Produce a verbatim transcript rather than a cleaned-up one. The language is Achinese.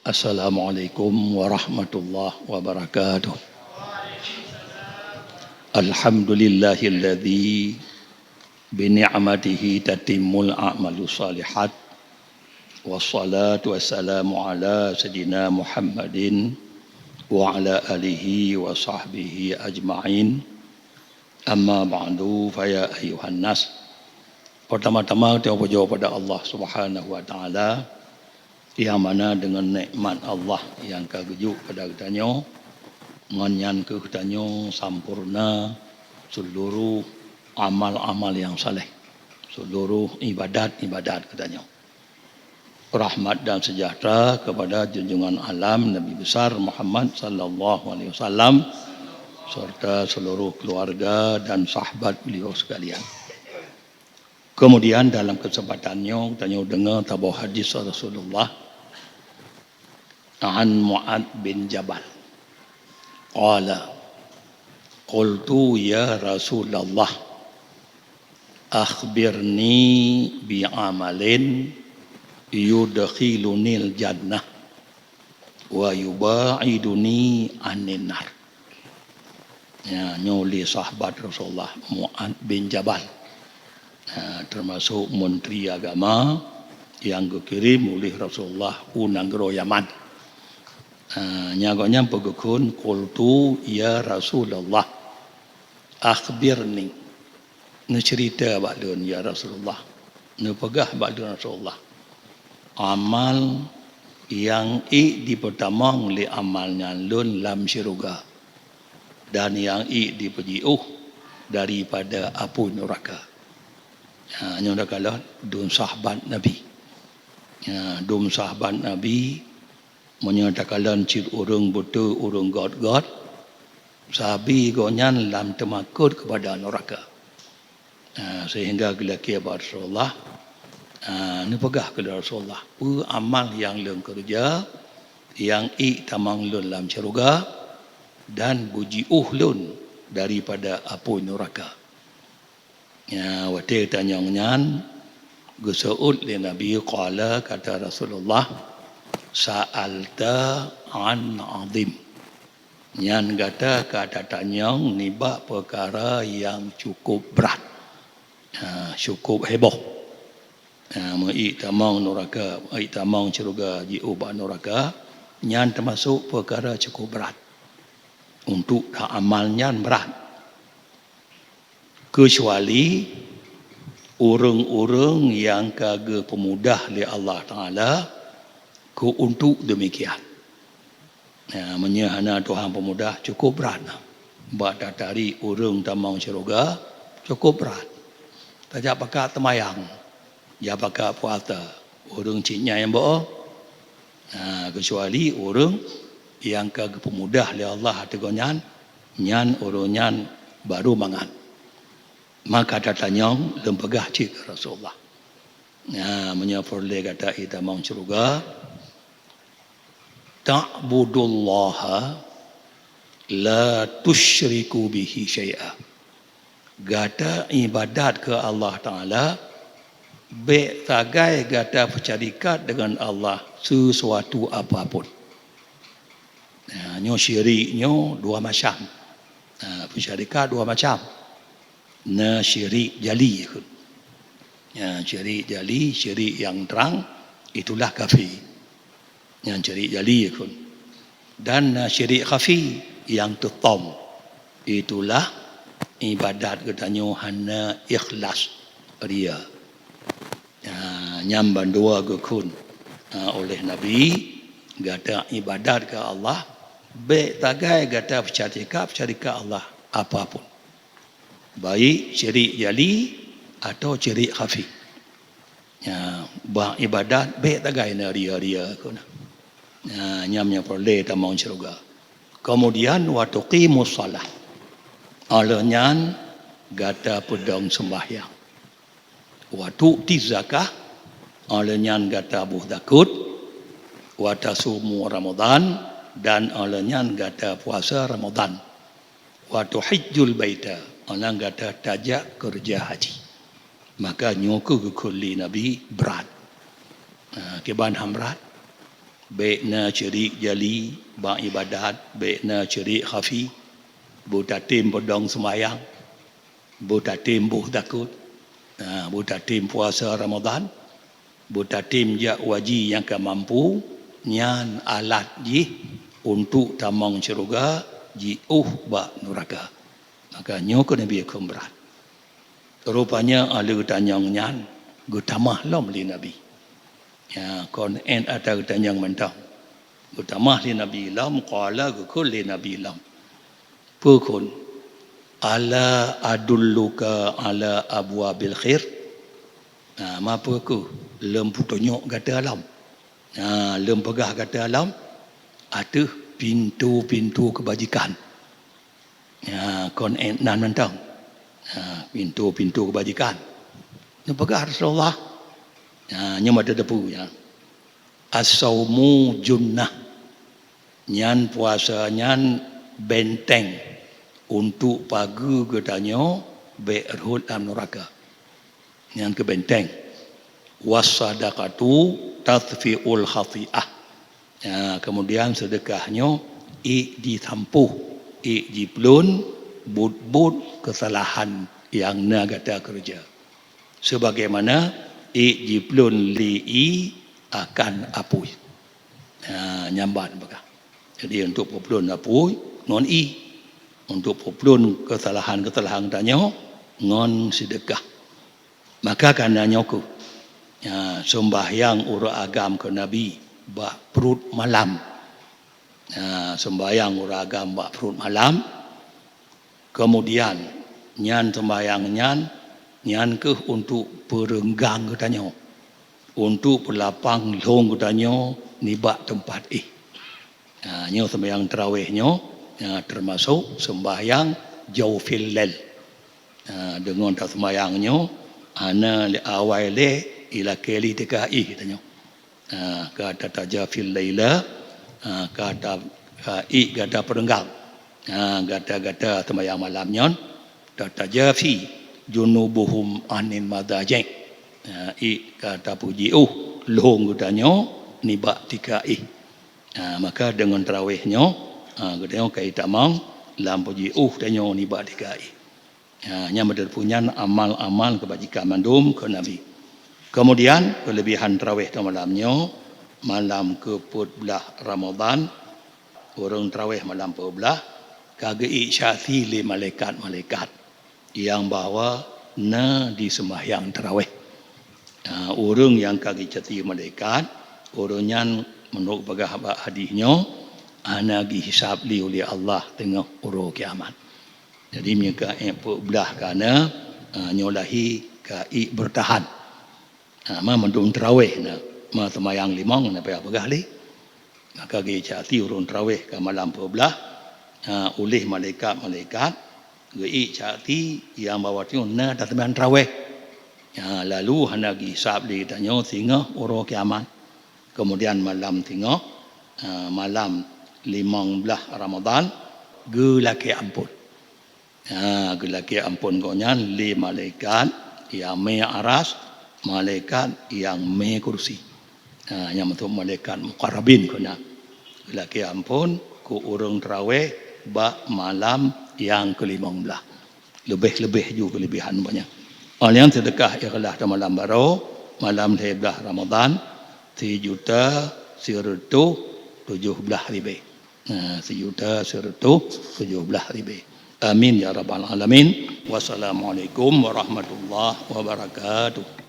Assalamualaikum warahmatullahi wabarakatuh. Alhamdulillahilladzi bi ni'matihi tatimmul a'malu shalihat. Wassalatu wassalamu ala sayyidina Muhammadin wa ala alihi wa sahbihi ajma'in. Amma ba'du, fa ya ayyuhan nas. Pertama-tama, kita pujoe pada Allah Subhanahu wa Taala, nyang mana deungon nikmat Allah nyang ka geujok pada geutanyoe, ngon nyan keuh geutanyoe sampurna seuluruh amal-amal nyang saleh, seuluruh ibadat-ibadat geutanyoe. Rahmat dan sejahtera kepada junjungan alam Nabi besar Muhammad sallallahu alaihi wasallam serta seluruh keluarga dan sahabat beliau sekalian. Kemudian dalam kesempatan nyoe, tanyoe deungoe saboh hadis Rasulullah, an Mu'ad bin Jabal. Qala, qultu, "Ya Rasulullah, akhbirni bi amalin yudkhilunil jannah wa yuba'iduni anin nar." Ya, nyoe lé sahabat Rasulullah, Mu'ad bin Jabal. Ha, termasuk menteri agama nyang geukirém uléh Rasulullah u nanggroe Yaman. Ha, nyan gobnyan peugeukhon, "Qultu, ya Rasulullah, akhbirni." Neuceurita bak lôn, ya Rasulullah. Neupeugah bak lôn, Rasulullah, amal nyang ék jipeutamong lé amal nyan lôn lam syeuruga, dan nyang ék jipeujiôh daripada apui nuraka. Ha, nyoe takalon dum sahabat Nabi. Ha, dum sahabat Nabi, meunyoe takalon cit ureuëng beutôi, ureuëng göt-göt, sabe gobnyan lam teumakot keupada nuraka. Ha, sehingga geulakée bak Rasulullah, ha, neupeugah keu Rasulullah, "Peue amal nyang lôn keureuja nyang ék tamong lôn lam syeuruga dan beujiôh lôn daripada apui nuraka?" Ya, watée tanyong nyan geuseuôt lé Nabi, qala, kata Rasulullah, "Sa'alta an 'azim." Nyan gata ka tatanyong nibak peukara nyang cukup brat, ha, cukup heboh. Ha, meuék tamong nuraka, meuék tamong syeuruga jiôh bak nuraka, nyan teumasok peukara cukup brat. Untuk ta amal nyan brat. Keucuali ureuëng-ureuëng nyang ka geupeumudah lé Allah Taala keu untuk demikian. Ya, meunyoe hana Tuhan peumudah, cukup brat. Bak tatarék ureuëng tamong syeuruga, cukup brat. Tajak pakat teumayang, jak pakat puasa, ureuëng cit nyan nyang boh. Ha, keucuali ureuëng nyang ka geupeumudah lé Allah ateueh gobnyan, nyan ureuëng nyan barô mangat. Maka tatanyong, lôn peugah cit keu Rasulullah, "Ya, meunyoe peureulée gata ék tamong syeuruga, ta'budullaha la tusyriku bihi syai'a." Gata ibadat keu Allah Taala, bék sagai gata peusyarikat deungon Allah sesuatu apapun. Nah, nyoe syirik nyoe dua macam. Nah, peusyarikat dua macam. Na syirik jali, ya, syirik jali, syirik nyang trang, itulah kafé. Nyan syirik jali geukheun. Dan na syirik khafi nyang teutom, itulah ibadat geutanyoe hana ikhlas, ria. Ha, nyan bandua geukheun, ha, oleh Nabi, gata ibadat keu Allah, bék tagai gata peusyarikat-peusyarikat Allah apapun. Baik syirik jali atau syirik khafi. Ya, bak ibadat bék tagai na ria-ria keu na. Ya, nyan nyang peureulée tamong syeuruga. Kemudian, wa tuqimus shalah. Óh lheueh nyan gata peudong seumbahyang. Wa tu'ti zakah, óh lheueh nyan gata boh zakot. Wa tasumu Ramadan, dan óh lheueh nyan gata puasa Ramadan. Wa tuhijjul baita, óh lheueh nyan gata tajak keureuja haji. Maka nyoe keuh geukheun lé Nabi brat. Ha, kiban han brat. Bék na syirik jali bak ibadat, bék na syirik khafi. Beutatem peudong seumayang, beutatem boh zakot, ha, beutatem puasa Ramadhan, beutatem jak u haji nyang ka mampu, nyan alat jih untuk tamong syeuruga, jiôh bak nuraka. Maka nyoe keuh Nabi kheun brat. Rupanya, 'oh lheueh geutanyong nyan geutamah lom lé Nabi. Ya, kon 'et ata geutanyong mantong. Geutamah lé Nabi lom, qala, geukheun lé Nabi lom. Peue kheun? "Ala adulluka ala abwabil khair?" Nah, ma peue keuh lôn peutunyok gata lom? Nah, lôn peugah gata lom ateueh pintoe-pintoe keubajikan. Ya, kon 'et nan mantong. Ya, pintoe-pintoe keubajikan. Neupeugah Rasulullah. Ya, nyoe mata depu, ya. "As-saumu junnah." Nyan puasa nyan benteng untuk pageue geutanyoe bék rhot lam nuraka. Nyan keuh benteng. "Was-sadaqatu tatfi'ul khati'ah." Ya, kemudian seudeukah nyoe ék jisampôh, ék jiplueng buet-buet keusalahan nyang na gata keureuja. Sebagaimana ék jiplueng lé ie akan apui. Ha, nyan ban peugah. Jadi, untuk peuplueng apui ngon ie, untuk peuplueng keusalahan-keusalahan tanyoe ngon seudeukah. Maka kana nyoe keuh, ya, seumbahyang uroe agam keu Nabi bak pruet malam. Ya, seumbahyang uroe agam bak pruet malam, keumudian nyan seumbahyang nyan, nyan keuh untuk peureunggang geutanyoe, untuk peulapang lhong geutanyoe nibak teumpat éh. Ha, nyoe seumbahyang tarawih nyoe, ha, teumasok seumbahyang jaufil lail. Ha, deungon taseumbahyang nyoe, hana lé awai lé ilakée lé teuka éh tanyoe. Ha, ka tatajaufil laila, ha, ka ta-, ha, ék gata peureunggang. Ha, gata-gata seumbahyang malam nyoe, tatajaufi junubuhum anil madaji'. Ha, ék ka tapeujiôh lhong geutanyoe nibak teuka éh. Ha, maka deungon tarawih nyoe, ha, geutanyoe ka itamong lam peujiôh tanyoe nibak teuka éh. Ha, nyan meuteupeu nyan amal-amal keubajikan mandum keu Nabi. Keumudian, keuleubehan tarawih teuma malam nyoe, malam keupeuet blaih Ramadhan, ureuëng tarawih malam peuet blaih, ka geuék saksi lé malaikat-malaikat nyang bahwa na jiseumbahyang tarawih. Ha, ureuëng nyang ka geucaci malaikat, ureuëng nyan meunurot peugah bak hadih nyoe, hana geuhisab lé ulée Allah teungoh uroe kiamat. Jadi, meunyoe ka ék peuet blaih ka na, ha, nyoe lahé ka ék beurtahan. Ha, ma mandum tarawih na, ma seumayang limong na payah peugah lé. Maka geuék saksi ureuëng tarawih ka malam peuet blaih, ha, uléh malaikat-malaikat, geuék saksi nyang bahwa tanyoe na taseumayang tarawih. Ha, lalu hana geuhisab lé tanyoe singoh uroe kiamat. Keumudian malam singoh, ha, malam limong blaih Ramadhan, geulakée amphon. Ha, geulakée amphon gobnyan lé malaikat nyang mé aras, malaikat nyang mé kursi. Ha, nyang meuteumé malaikat muqarrabin keunan. Geulakée amphon keu ureuëng tarawih bak malam nyang keulimong blaih. Leubeh-leubeh ju keuleubehan banyak. Óh lheueh nyan seudeukah ikhlaih di malam baroe, malam lhée blaih Ramadhan, sijuta sireutôh tujoh blaih ribée. Nah, sijuta sireutôh tujoh blaih ribée. Amin ya rabbal alamin. Wassalamualaikum warahmatullahi wabarakatuh.